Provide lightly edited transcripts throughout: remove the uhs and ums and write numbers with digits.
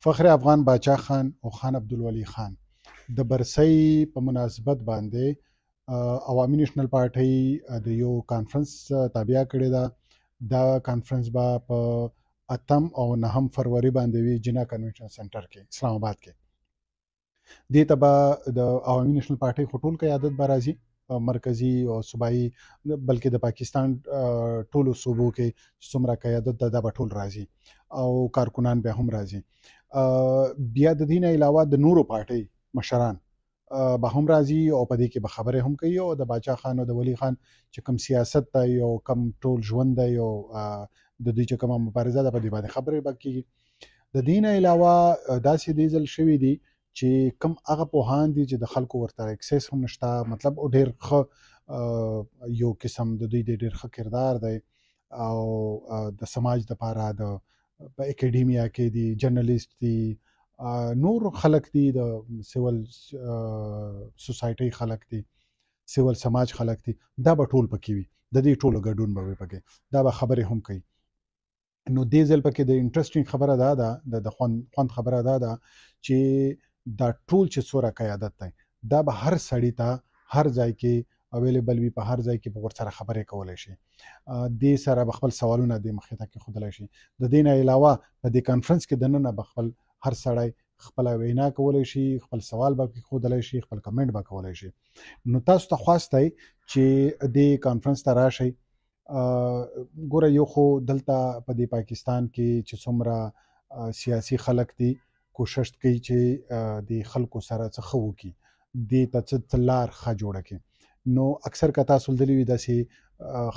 فخر افغان باچا خان او خان عبدالولي خان د برسۍ په مناسبت باندې عوامي نېشنل پارټۍ د یو کانفرنس تابیا کړې ده. دا کانفرنس به په 8 او 9 فروری باندې وي، جناح کنونشن سنټر کې، اسلام آباد کې. دې ته به د عوامي نېشنل پارټۍ خو ټول قیادت به راځي، مرکزی او صوبایي، بلکې د پاکستان ټولو صوبو کې څومره قیادت ده دا به ټول راځي او کارکنان به هم راځي. بیا د دې نه علاوه د نورو پارټۍ مشران به هم راځي او په دې کې به خبرې هم کوي، او د باچا خان او د ولی خان چې کوم سیاست دی او کوم ټول ژوند دی او د دوی چې کومه مبارزه ده په دې باندې خبرې به کېږي. د دې نه علاوه داسې دې ځل شوي دي چې کوم هغه پوهان دي چې د خلکو ورته اکسس هم نشته، مطلب او ډېر ښه یو قسم د دوی د ډېر ښه کردار دی او د سماج دپاره د په اکیډیمیا کې دي، جرنلیست دي، نور خلک دي، د سیول سوسایټۍ خلک دي، سیول سماج خلک دي، دا به ټول پکې وي، د دې ټولو ګډون به وي پکې، دا به خبرې هم کوي. نو دې ځل پکې د انټرېسټینګ خبره دا ده، د خوند خبره دا ده چې دا ټول چې څوره قیادت دی دا به هر سړي ته هر ځای کې اویلیبل وي، په هر ځای کې به ورسره خبرې کولی شي، دې سره به خپل سوالونه دې مخې ته کېښودلی شي. د دې نه علاوه په دې کانفرنس کې دننه به خپل هر سړی خپله وینا کولی شي، خپل سوال به کېښودلی شي، خپل کمنټ به کولی شي. نو تاسو ته خواست دی چې دې کانفرنس ته راشئ. ګوره، یو خو دلته په دې پاکستان کې چې څومره سیاسي خلک دي کوشش کوي چې د خلکو سره څه ښه وکړي، دې ته څه لار ښه جوړه کړي. نو اکثر که تاسو لیدلي وي داسې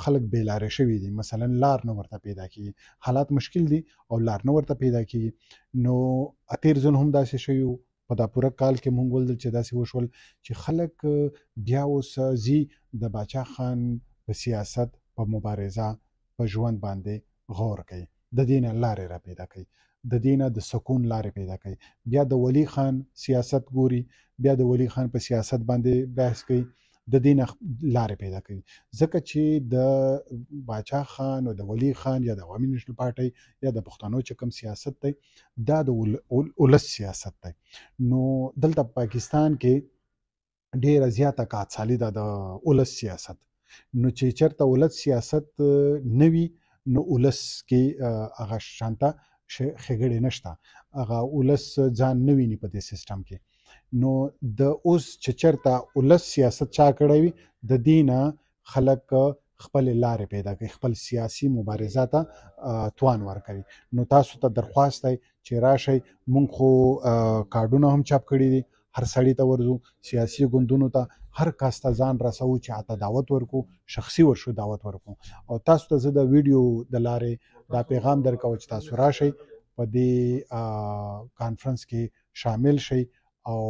خلک بې لارې شوي دي، مثلا لار نه ورته پیدا کېږي، حالات مشکل دي او لار نه ورته پیدا کېږي. نو تېر ځل هم داسې شوي وو، په دا پوره کال کې مونږ ولیدل چې داسې وشول چې خلک بیا اوس ځي د باچا خان په سیاست، په مبارزه، په ژوند باندې غور کوي، د دې نه لارې را پیدا کوي، د دې نه د سکون لارې پیدا کوي. بیا د ولی خان سیاست ګوري، بیا د ولی خان په سیاست باندې بحث کوي، د دې نه لارې پیدا کوي. ځکه چې د باچا خان او د ولی خان یا د عوامي نېشنل پارټۍ یا د پښتنو چې کوم سیاست دی دا د ولس سیاست دی. نو دلته پاکستان کې ډېره زیاته کاڅالي ده د ولس سیاست. نو چې چېرته ولس سیاست نه وي نو ولس کې هغه شانته ښېګړې نشته، هغه ولس ځان نه ویني په دې سیستم کې. نو د اوس چې چېرته ولس سیاست چا کړی وي د دې نه خلک خپلې لارې پیدا کوي، خپل سیاسي مبارزه ته توان ورکوي. نو تاسو ته درخواست دی چې راشئ. مونږ خو کارډونه هم چاپ کړي دي، هر سړي ته ورځو، سیاسي ګوندونو ته، هر کس ته ځان رسوو چې هغه ته دعوت ورکو، شخصي ورشو دعوت ورکو. او تاسو ته زه د ویډیو د لارې دا پیغام درکوم چې تاسو راشئ، په دې کانفرنس کې شامل شئ او